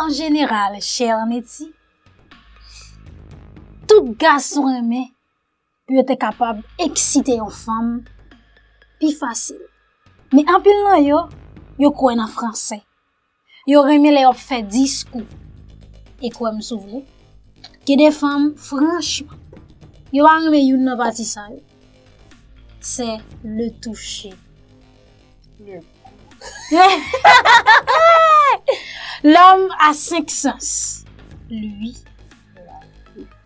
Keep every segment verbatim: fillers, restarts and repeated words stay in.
An jeneral, chè Neti, tout gason renmen pou yo te kapab eksite yon fanm pi fasil. Men anpil nan yo, yo kwè nan franse. Yo renmen lè yo ap fè diskou. E kwè m si w vle, gen de fanm, franchman, yo pa renmen youn nan pati sa yo. C'est le toucher. L'homme a cinq sens. L'ouïe,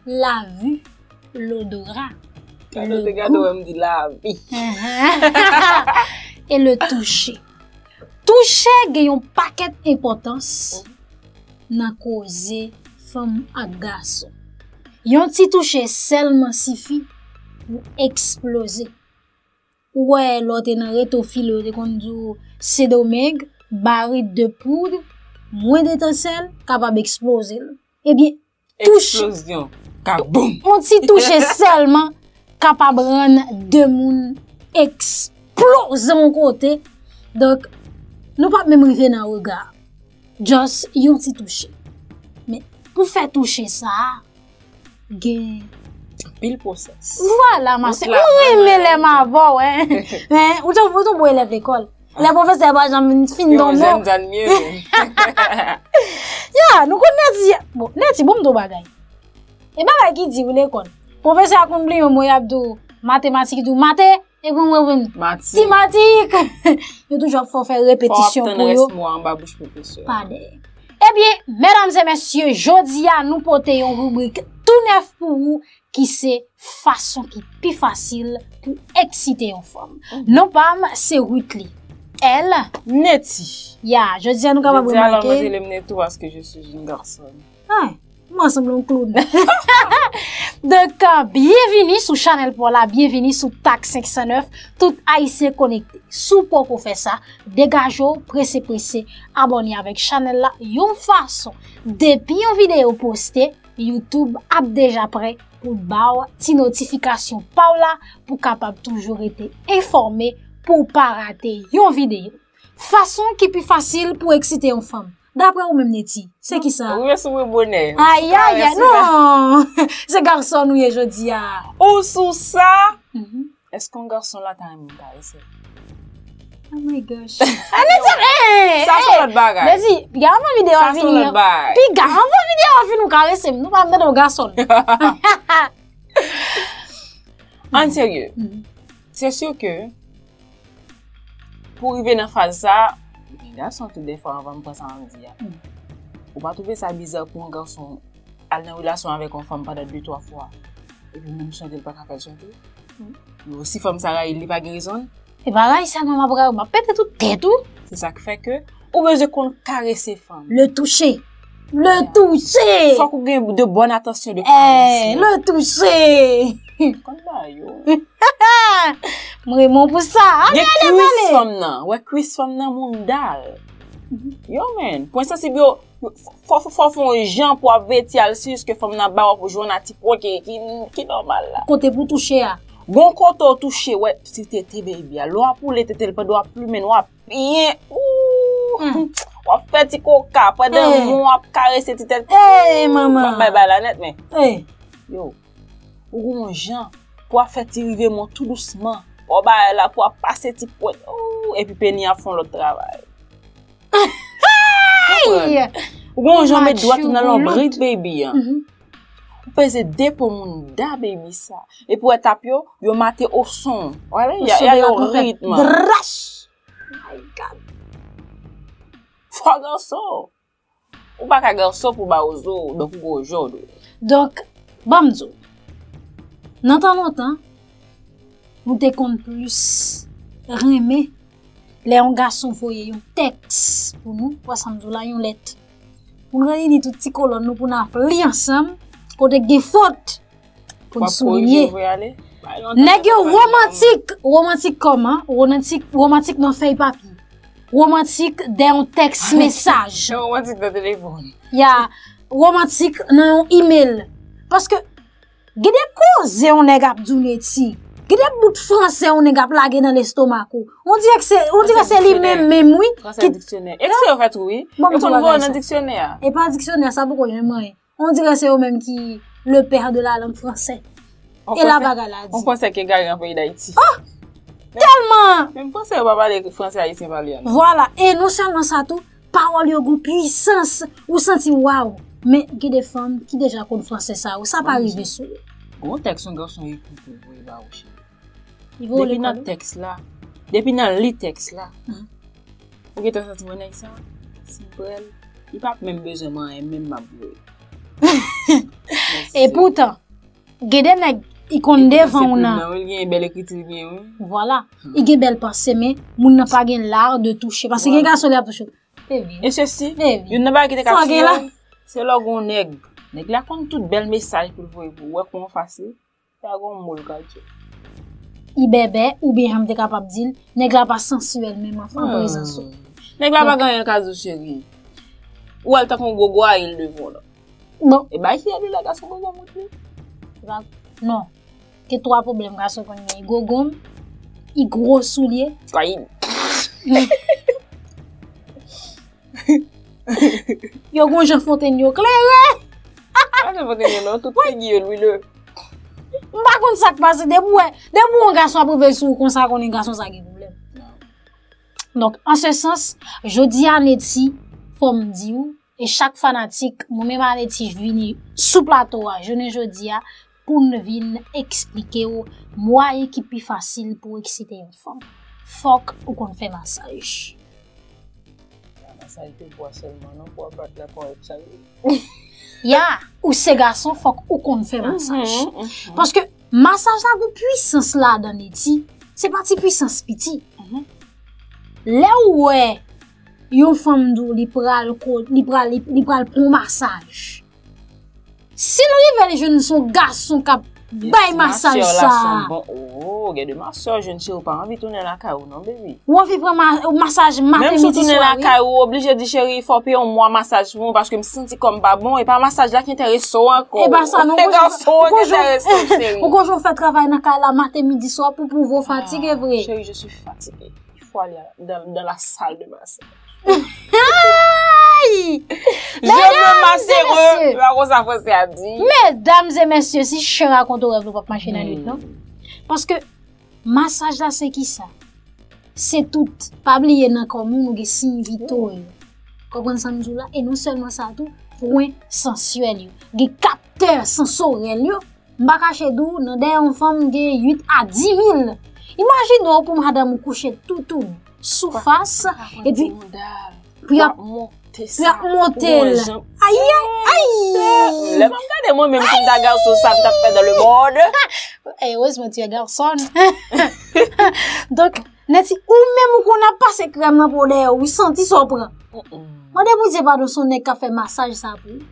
la vue, l'odorat, le goût. Gade, te gade, wè m di lavi. Et le toucher. Touche gen yon pakèt enpòtans nan koze fanm ak gason. Yon ti touche sèlman sifi pou eksploze. Ou wè, lè w te nan reto file, yo te konn di w Sendomeng, baril de poud, mwen detansèl, kapab eksploze l. Ebyen, touche. Eksplozyon. Kaboum! Yon ti touche sèlman kapab rann de moun eksploze yon kote. Donk, nou p ap menm rive nan rega. Just yon ti touche. Men, pou fè touche sa a, gen anpil pwosès. Vwala, ma sè. Mwen renmen lè m avè w, hein. Hein, ou te, ou te bon elèv lekòl. Lè pwofesè pa janm fin donk mo. Jèn zanmi. Ya, nou konn Neti. Bon, Neti, bon, m di w bagay. E bagay ki di w lekòl. Pwofesè a konn bliye yon mo, y ap di w matematik, di w mate, e bon, mwen, mwen. Matik. Ti matik. Yo toujou ap fè w fè repetisyon pou yo. Fò w ap tann rès mo a anba bouch pwofesè a. Pa dèyè. Ebyen, medam e mesye, jodi a nou pote yon ribrik tou nèf pou ou ki se fason ki pi fasil pou eksite yon fanm. Non pa m, se Whitley. Elle, Neti. Ya, jodi a nou kapab remake. Jodi a, mwen rele m Neti paske je suis une garçonne. Ah, mwen sanble yon clown. Donk, byenvini sou chanèl pa w la, byenvini sou Tak senk san nèf, tout Ayisyen konekte. Si w poko fè sa, degaje w, prese, prese, abòne avèk chanèl la yon fason. Depi yon videyo poste, YouTube ap deja prè pou l ba w ti notifikasyon pa w la pou w kapab toujou rete enfòme pou w pa rate yon videyo. Fason ki pi fasil pou eksite yon fanm. Daprè ou menm, Neti, se ki sa? Ou rive sou mwen bonè. Ayayay, non! Se gason nou ye jodi a. Ou sou sa? Mhm. Èske yon gason la ta renmen karese? Oh my gosh. Sa se lòt bagay. Neti, piga anvan videyo a fini. Sa se lòt bagay. Piga anvan videyo a fini, ou karese m. Nou pa m tande yon gason. An serye. Mhm. Se si ke pou rive nan faz sa, gen gason tou dèfwa anvan m pran sa m ap di a. Mm. Ou pa twouve sa biza pou yon gason al nan relasyon avèk yon fanm pandan de, twa fwa, epi menm sonje l pa ka fè l sonje? Mm. Yo, si fanm sa rayi l, li pa gen rezon l? E pa rayi sèlman m ap rayi w, m ap pete tout tèt ou. Se sa k fè ke ou bezwen konn karese fanm. Le toucher. Le toucher. Fòk ou gen de bòn atansyon, de karism. Eh, le toucher. Konn ba yo. M renmen w pou sa. Ale, ale, ale. Gen kwis fanm nan. Wè kwis fanm nan, mounda l. Yo, man. Pwen sansib yo, fò, fò, fò, fò fè yon jan pou ap veti al si ke fanm nan ba w pou jwenn a ti pwen ki, ki, ki nòmal la. Kote pou touche a. Gon kote w touche, wè, ti tete baby a. Lè w ap woule tete l pandan w ap plimen l, w ap byen. Ooh. Hmm. W ap fè ti koka pandan mwen w ap karese ti tèt. Hey, manman. W ap bay bay la nèt, men. Hey. Yo. Ou gon jan pou w ap fè ti rive mwen tou dousman. Ou bay la pou w ap pase ti pwent. Ooh, epi peni ap fè yon lòt travay. Hey! Ou gon jan met dwèt ou nan lonbrit baby an. Mhm. Ou peze depo mounda baby sa. Epi w etap yo, yo mate o son. Wè, y a, y a yon ritm. Drash! My God. Fò gason. Ou pa ka gason pou ba w zo, donk ou gon jan w dwe. Donk, ban m di w. Nan tan lontan, nou te konn plis renmen lè yon gason voye yon tèks pou nou, wè sa m di w la, yon lèt. Pou n reyini tout ti kolòn nou, pou n ap li ansanm, kote gen fòt, pou n soulinye. Nèg yo womantik, womantik kòman? Womantik, womantik nan fèy papye. Womantik dèyè yon tèks mesaj. Womantik nan telefòn. Ya, womantik nan yon email. Paske gen de koze yon nèg ap di w Neti. Gen de bout fransè yon nèg ap lage nan lestomak ou. On dirè se, on dirè se li menm menm, wi. Fransè diksyonè. Eksprè yo fè tou, wi. Yo konn voye nan diksyonè a. E pa diksyonè, sa poko janm anyen. On dirè se yo menm ki le père de la langue française. E la bagay la di. On fransè ki egare an peyi Dayiti. Oh! Tèlman! Menm fransè yo pa pale fransè ayisyen pale an. Vwala. E non sèlman sa tou, pawòl yo gon pwisans, ou santi waw. Men gen de fanm ki deja konn fransè sa yo, sa pa rive sou yo. Gon tèks yon gason ekri pou voye ba ou cheri. Depi nan tèks la, depi nan li tèks la, ou gentan santi mwen nèg sa, si m pran l, li p ap menm bezwen mwen anyen, menm m ap voye. E poutan, gen de nèg, i konn devan w nan. Li gen bèl ekriti, li gen, wi. Vwala. I gen bèl panse, men moun nan pa gen lar de touche. Paske gen gason, lè ap touche. E sesi, youn nan bagay ki te ka tiye w, se lè w gen yon nèg. Nèg la konn tout bèl mesaj pou l voye pou ou. Ou wè kòman fasil? Sa gon mo l ka di. I bèbè, oubyen jan m te kapab di l, nèg la pa sansyèl menm an prezans ou. Nèg la pa gen anyen l ka di w cheri. Ou wè l tankou yon gwo gwayil devan w la. Bon. E bay fiyèl li lè gason gwo gwo mout li. Non. Gen twa pwoblèm gason konn gen. Gwo gonm, i gwo soulye. Ay. Yo gon jan fontenn yo klere. Pa jan fontenn yo non, tout figi yo lwile. M pa konn sa k pase, depi w wè, depi yon gason ap rive sou ou konsa, konnen gason sa gen pwoblèm. Donk, an se sans, jodi a Netty, fò m di w, e chak fanatik, mwen menm a Netty vini sou plato a, jounen jodi a, pou n vin eksplike w mwayen ki pi fasil pou w eksite yon fanm. Fòk ou konn fè masaj. Masaj de bwa sèlman non, pou w ap bat la pou w ap chanje. Ya, ou se gason, fòk ou konn fè masaj. Paske masaj la gon pwisans ladan, Netty. Se pa ti pwisans piti. Lè w wè yon fanm di w li pral ko, li pral, li, li pral pran masaj. Si l rive l jwenn se yon gason k ap bay masaj sa a. Oh, gen de masè w jwenn cheri, ou pa anvi tounen lakay ou non, baby. Ou anvi pran masaj maten, midi, swa, wi. Menm si w tounen lakay ou, ou oblije di cheri, fò w peye yon mwa masaj pou mwen paske m santi kò m pa bon, e pa masaj la ki enterese w ankò. E pa sa non, ou gon jan w fè travay nan kay la maten, midi, swa pou pwouve w fatige vre. Cheri, je suis fatiguée. Il faut aller dans, dans la salle de massage. Ay! Je veux masseuse. Mesye, pa konsa fransè a di. Medam e mesye, si chen rakonte w rèv li, ou p ap mache nan nwit non. Paske masaj la se kisa? Se tout. Pa bliye nan kò moun ou gen siy vitò yo. Konprann sa m di w la? E non sèlman sa tou, pwen sansyèl yo. Gen kaptè sansorèl yo. M pa kache di w, nan dèyè yon fanm gen uit a di mil. Imajine w pou madanm ou kouche toutouni sou fas, epi pou y ap, pou y ap monte l. Ayayay! Lè m ap gade mwen menm si m ta gason sa m t ap fè dans le monde. Erezman tu es garçon. Donk, Netty, ou menm ou konn ap pase krèm nan po dèyè w, wi, santi sa w pran. Mande Bondye padon, se yon nèg k ap fè masaj sa pou ou.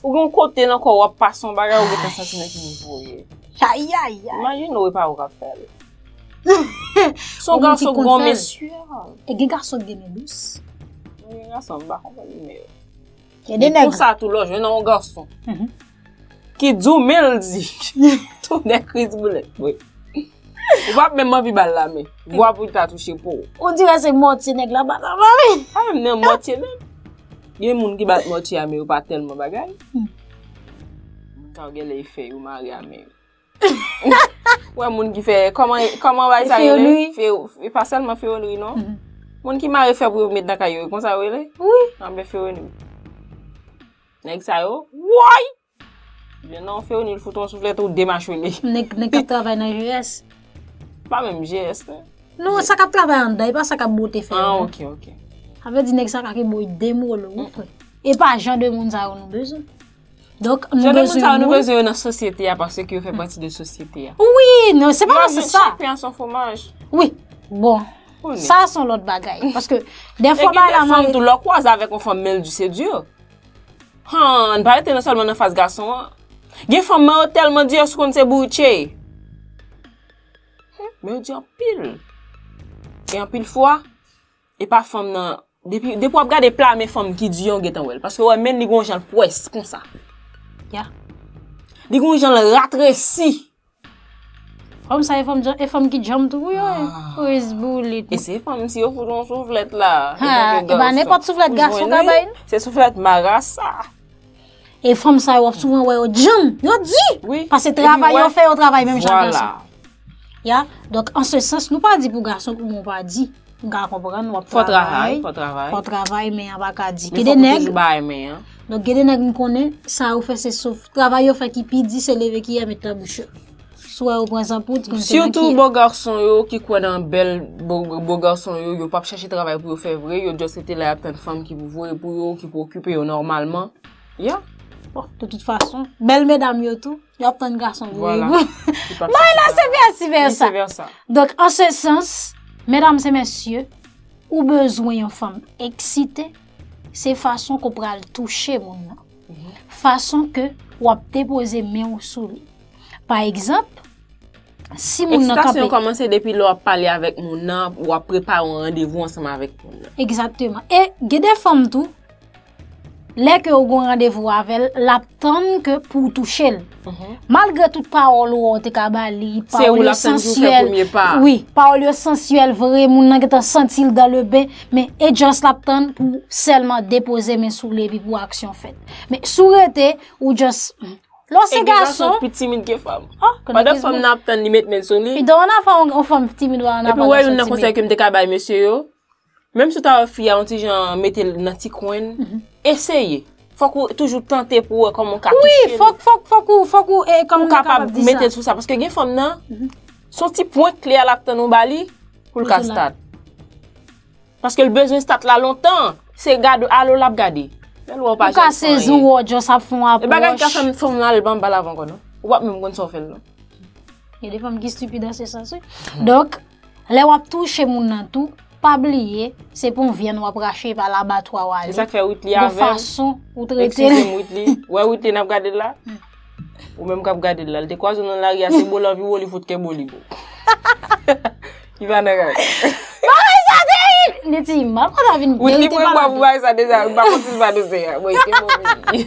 Ou gen yon kote nan kò w ap pase yon bagay, ou gentan santi nan ki nivo w ye. Ayayay. Imajine w e pa ou k ap fè l. Se yon gason ki gon men swiv. E gen gason ki gen men dous. Gen gason m pa konprann men yo. Gen de nèg. Konsa tou lè w jwenn yon gason ki di w men l di. Tounen kriz boulèt vre. Ou p ap menm anvi ba l lamen. Vwa pou l ta touche po w. On dirè se mòtye nèg la bat la mami. Pa menm nan mòtye menm. Gen moun ki bat mòtye a men yo pa tèlman bagay. Moun sa yo genlè e fè yo mare a men yo. Wè moun ki fè kòman kòman bay sa rele? Fè e pa sèlman fè onri non. Moun ki mare fè pou yo met nan kay yo, e konsa yo rele? Wi. Anben fè onri. Nèg sa yo, woy! Vin nan yon fewonil fout yon souflèt ou demachwile. Nèg nèg k ap travay nan G S. Pa menm G S non. Non, sa k ap travay anndan, e pa sa k ap bwote fè yo. Ah, ok, ok. Sa vle di nèg sa ka kenbe w demolo, wi, frè. E pa jan de moun sa yo nou bezwen. Donk, nou bezwen moun. Jan de moun sa yo nou bezwen yo nan sosyete a, paske yo fè pati de sosyete a. Wi, non, se pa nan sans sa. Yo ap jwenn chak pen a son fwomaj. Wi, bon. Sa se yon lòt bagay. Paske, dèfwa bagay la mare. E gen de fanm tou, lè w kwaze avèk yon fanm, men l di se di. Han, n pa rete nan sèlman nan faz gason an. Gen fanm men yo tèlman di yo konn se bourtje. Men yo di anpil. E anpil fwa, e pa fanm nan, depi, depi w ap gade pla men fanm ki di an, w gentan wè l. Paske w wè men li gon jan l pwès konsa. Ya. Li gon jan l ratresi. Fanm sa e fanm, e fanm ki djanm tou pou yo, wi. Wi, zboulit. E se fanm, si yo fout yon souflèt la. E pa nenpòt souflèt gason ka bay. Se souflèt marasa. E fanm sa yo, w ap souvan wè yo djanm, yo di. Wi. Paske travay yo fè, yo travay menm jan gason. Ya, donk, an se sans, nou pa di pou gason kòman w pa di. M ka konprann, w ap travay. Fò travay, fò travay. Fò travay, men an pa ka di. Gen de nèg. Donk, gen de nèg m konnen, sa yo fè se souf. Travay yo fè ki pi di, se leve kiyè met nan bouch yo. Si w wè yo pran zanpoud, konn se nan kiyè. Sitou bo gason yo ki kwè nan bèl bo, bo gason yo, yo p ap chèche travay pou yo fè vre, yo just rete la y ap tann fanm ki pou voye pou yo, ki pou okipe yo nòmalman. Ya. Bon, de tout fason, bèl medam yo tou, y ap tann gason pou yo. Bay la se vèsi vèsa. Donk, an se sans, medam e mesye, ou bezwen yon fanm eksite, se fason ke w pral touche moun nan. Fason ke w ap depoze men w sou li. Pa egzanp, si moun nan kanpe. Eksitasyon kòmanse depi lè w ap pale avèk moun nan, w ap prepare yon randevou ansanm avèk moun nan. Egzakteman. E gen de fanm tou, lè ke w gen yon randevou avè l, l ap tann ke pou w touche l. Malgre tout pawòl ou wè w te ka ba li, pawòl yo sansyèl. Wi, pawòl yo sansyèl vre, moun nan gentan santi l dans le bain, men e just l ap tann pou sèlman depoze men sou li epi pou aksyon fèt. Men si w rete, ou just, lè w se gason. Pi timid ke fanm. Pandan fanm nan ap tann li met men sou li. Li donk yon afè yon fanm timid wè yon aparans timid. Epi w wè youn nan konsèy ke m te ka bay mesye yo. Menm si w ta wè fi a yon ti jan mete l nan ti kwen, eseye. Fòk ou toujou tante pou w wè kòman w ka touche l. Wi, fòk, fòk, fòk ou, fòk ou, e, kòman m kapab di sa? Ou kapab mete l sou sa, paske gen fanm nan, se yon ti pwen kle a l ap tann ou ba li pou l ka start. Paske l bezwen start la lontan. Se gade, alo l ap gade. Lè l wè w pa janm fè anyen. Ou ka sezi w wè w just ap fè yon apwòch. E bagay ki ka fè fanm nan al anba l avan ankò non. Ou p ap menm konn sa w fè l non. Gen de fanm ki stipid an se sans wi. Donk, lè w ap touche moun nan tou, pa bliye, se pa yon vyann w ap rache, pa labatwa w ale. Se sa k fè Whitley avè m. Gon fason ou trete l. Eskize m Whitley. Ou wè Whitley n ap gade l la? Ou menm k ap gade l la. Li te kwaze w nan lari a, se bo l anvi bo, li fout kenbe w li bo. Li pa nan kay. Bagay sa terib! Neti, m pa konn vin verite pale. Whitley pran bwa pou bagay sa deja, m pa konn si l pa dosye a. Bon, li kenbe w li.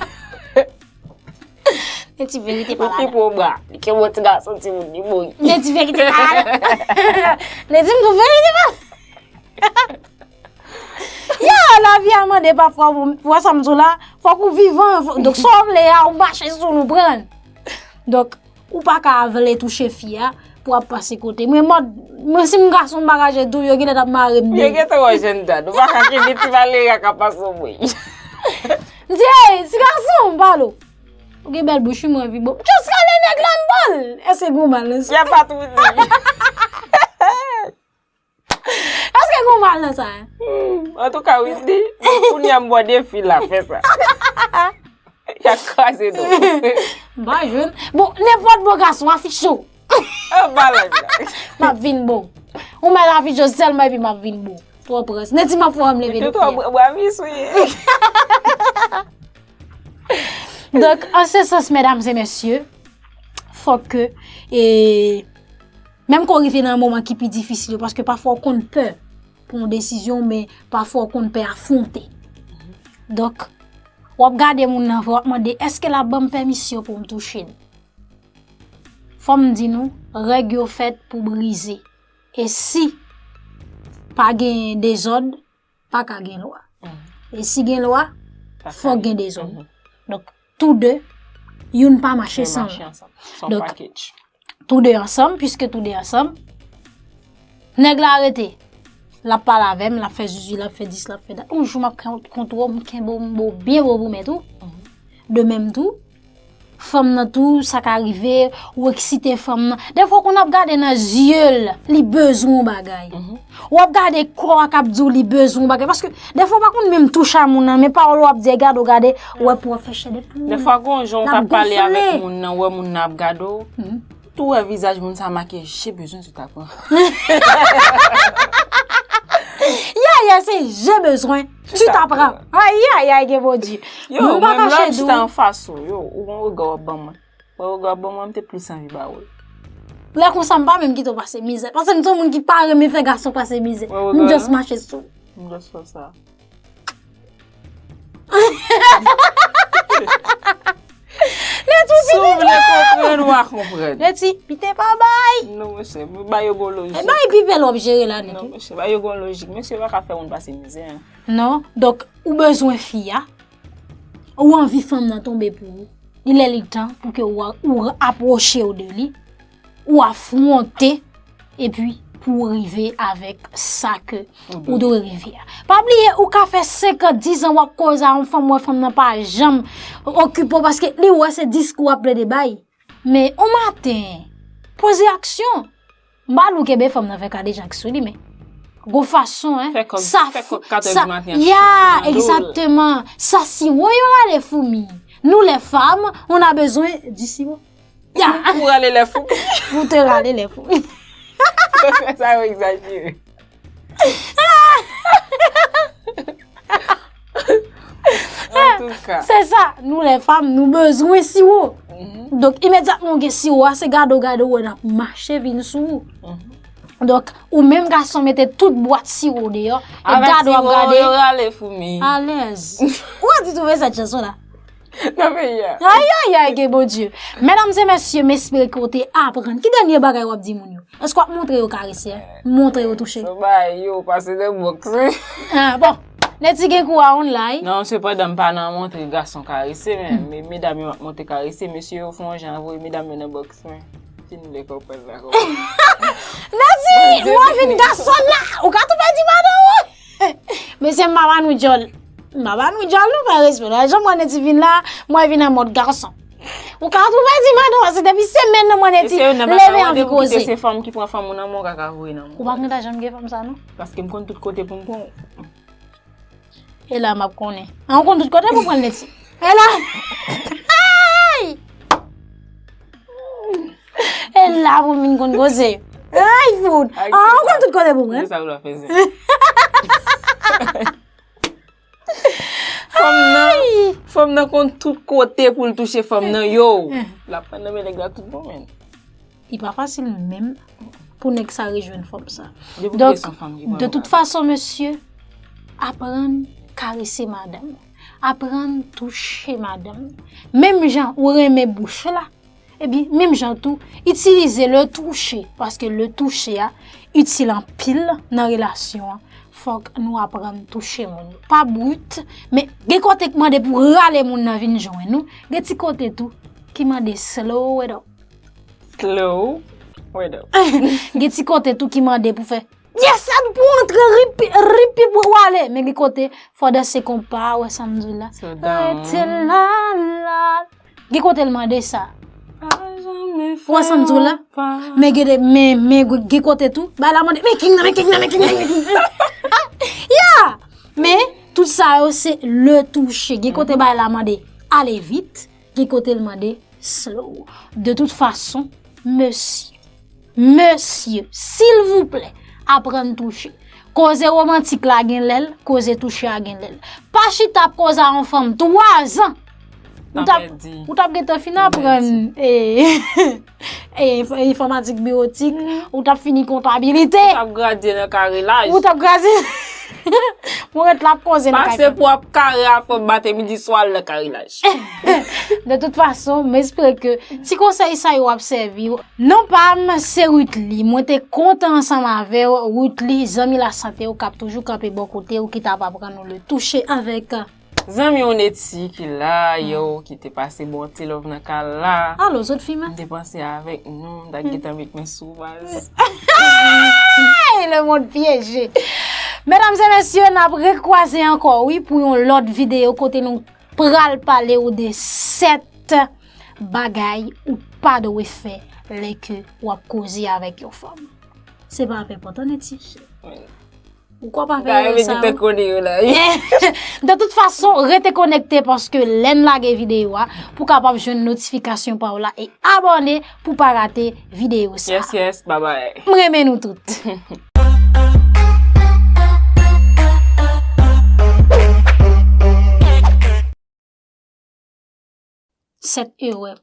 Neti, verite pale. Whitley pran bwa, li kenbe w ti gason timoun, li mouri. Neti, verite pale. Neti, m tou verite pale. Ya, lavi a mande pafwa pou, pou wè sa m di w la, fòk ou vivan, donk sa w vle a, ou mache sou l, ou pran l. Donk, ou pa ka vle touche fi a, pou w ap pase kote. Mwen, mòd, mwen, si m gason, m pa ka jete tou, yo genlè t ap mare m deja. Yo gentan wè jèn dad, ou pa ka kenbe ti malere a k ap pase w bri. M di, ey, ti gason, m pale w. Ou gen bèl bouch, wi, mwen anvi bo. Just rale nèg la, m ba l. Èske gen yon mal nan sa? Y a pa tou di. Èske gen yon mal nan sa, en? Hmm, antouka, Whitley, kounye a m ba w defi la, fè sa. Y a kraze nou. M pa jwenn. Bon, nenpòt bo gason, afiche w. An ba live la. M ap vin bo. Ou mèt afiche w sèlman epi m ap vin bo. Twò prans. Neti m ap fè w leve depi. Ou twò bra-, bravis, wi. Donk, an se sans, medam e mesye, fòk ke, e, menm ke w rive nan moman ki pi difisil yo, paske pafwa w konn pè pran yon desizyon, men pafwa w konn pè afwonte. Donk, w ap gade moun nan, w ap mande, èske l ap ban m pèmisyon pou m touche l? Fò m di nou, règ yo fèt pou brize. E si pa gen dezòd, pa ka gen lwa. E si gen lwa, fòk gen dezòd. Donk, tou de, youn pa mache san lòt. Donk, tou de ansanm, piske tou de ansanm, nèg la rete, l ap pale avè m, l ap fè zuzu, l ap fè dis, l ap fè dat. Yon jou m ap kon-, kontwòl, m kenbe w, m bo byen bo pou mèt ou. De menm tou, fanm nan tou, sa ka rive, ou eksite fanm nan. Defwa, w konn ap gade nan zye l, li bezwen yon bagay. Ou ap gade kò a k ap di w li bezwen yon bagay. Paske, defwa, w pa konn menm touche a moun nan, men pawòl w ap di, gade w gade, ou wè pou w ap fè chè de poul. Defwa, gon jan w t ap pale avèk moun nan, w wè moun nan ap gade w. Tou wè vizaj moun sa make, j'ai besoin, tu t'apprends. Ya, ya, se j'ai besoin, tu t'apprends. Ay, ay, ay, gen Bondye. Yo, mwen menm lè w ap chita anfas ou, yo, ou gon rega w ap ban mwen. Wè rega w ap ban mwen, m te plis anvi ba ou l. Lè konsa, m pa menm kite w pase mizè. Paske m se yon moun ki pa renmen fè gason pase mizè. M just mache sou. M just fè sa. Neti, Si w vle konprann, w a konprann. Neti, pite pa bay. Non, mesye, ba yo gon lojik. E bay pi bèl w ap jere la, Neti. Non, mesye, ba yo gon lojik. Mesye pa ka fè moun pase mizè. Non, donk, ou bezwen fi a. Ou anvi fanm nan tonbe pou ou. Li lè li tan pou ke ou, ou apwoche w de li. Ou afwonte epi pou w rive avèk sa ke ou dwe rive a. Pa bliye, ou ka fè senk an, diz an w ap koze a yon fanm, wè fanm nan pa janm okipe w paske li wè se diskou w ap plede bay. Men yon maten, poze aksyon. M pa di w kenbe fanm nan fè kadejak sou li, men gon fason, hein. Fè kòb, sa fè kòb katòz maten an. Ya, egzakteman. Sa siwo yo rale foumi. Nous les femmes, on a besoin du sirop. Ya. Pou rale lè foumi. Pou te rale lè foumi. Fè sa yo egzajere. Antouka. Se sa, nou lè fanm, nou bezwen siwo. Donk, imedyatman ou gen siwo a, se gade w gade w wè n ap mache vin sou ou. Donk, ou menm gason mete tout bwat siwo deyò, e gade w ap gade. Avèk siwo yo rale foumi. Alèz. Ou wè di twouve sèt chanson la. Nan peyi a. Ayayay, ke Bondye. Medam e mesye, m espere ke w te aprann. Ki dènye bagay w ap di moun yo? Èske w ap montre yo karese? Montre yo touche? Sou bay yo pase nan bòks wi. Ah, bon. Neti gen kou a online. Non, sepandan m pa nan montre gason karese, men medam yo m ap montre karese, mesye yo fè yon jan voye medam yo nan bòks mwen. Si nou vle konprann la konprann. Neti, ou ap vin gason la. Ou ka tou pèdi madan ou. Mesye m pa ba nou djòl. M pa ba nou djòl nou fè respè. Lè jan mwen Neti vin la, mwen vin an mòd gason. Ou ka tou pèdi madan, se depi semèn nan mwen Neti leve anvi koze. Se fanm ki pran fanm ou nan men ou ka ka voye nan men. Ou pa gentan janm gen fanm sa non. Paske m konn tout kote pou m pran ou. E la m ap konnen. An ou konn tout kote pou pran Neti. E la. Ay! E la pou m vin konn koze. Ay fout. An ou konn tout kote pou mwen. Sa ou la fè. Fanm nan, fanm nan konn tout kote pou l touche fanm nan yo. L ap pran nan men nèg la tout bon men. Li pa fasil menm pou nèg sa rejwenn fanm sa. Donk, de tout fason mesye, aprann karese madanm. Aprann touche madanm. Menm jan ou renmen bouch la, Ebyen, menm jan tou, itilize le toucher, paske le toucher a itil anpil nan relasyon an. Fòk nou aprann touche moun. Pa brit, men gen kote k mande pou rale moun nan vin jwenn ou, gen ti kote tou ki mande slow it up. Slow it up. Gen ti kote tou ki mande pou fè Yes, sa pou antre ripi, ripi pou wale. Men gen kote, fò danse konpa, wè sa m di w la. Rete la, la. Gen kote l mande sa. Wè sa m di w la. Men gen de, men, men gen kote tou, bay la mande, men king nan, men king nan, men king nan, men king nan. Ya! Men, tout sa yo se le toucher. Gen kote bay la mande ale vit, gen kote l mande slow. De tout fason, mesye, mesye, silvouplè, aprann touche. Koze womantik la gen lè l, koze touche a gen lè l. Pa chita ap koze a yon fanm twa zan. Ou t ap, ou t ap gentan fin aprann e, e, enfòmatik biwotik, ou t ap fini kontabilite. Ou t ap gradye nan karelaj. Ou t ap gradye. Mwen ret la ap koze nan kay. Pase pou ap kare a fanm maten midi swa al nan karelaj. De tout fason, m espere ke ti konsèy sa yo ap sèvi w. Non pa m, se Ruthly. Mwen te kontan ansanm avè w, Ruthly, zanmi lasante w k ap toujou kanpe bò kote w, ki t ap aprann nou le toucher avèk zanmi w Netty ki la, yo, ki te pase bon ti love nan kay la. Alo, zòt fi m. M te panse avèk nou, m ta gentan met mwen sou baz. Hey, le monde piégé. Medam e mesye, n ap rekwaze ankò, wi, pou yon lòt videyo kote nou pral pale w de sèt bagay ou pa dwe fè lè ke w ap koze avèk yon fanm. Se pa ap enpòtan, Netty? Ou kwè w pa fè erè sa yo? De tout fason, rete konekte paske lè n lage videyo a, pou w kapab jwenn notifikasyon pa w la e abòne pou w pa rate videyo sa. Yes, yes, bye bye. M renmen nou tout. Sèt erè.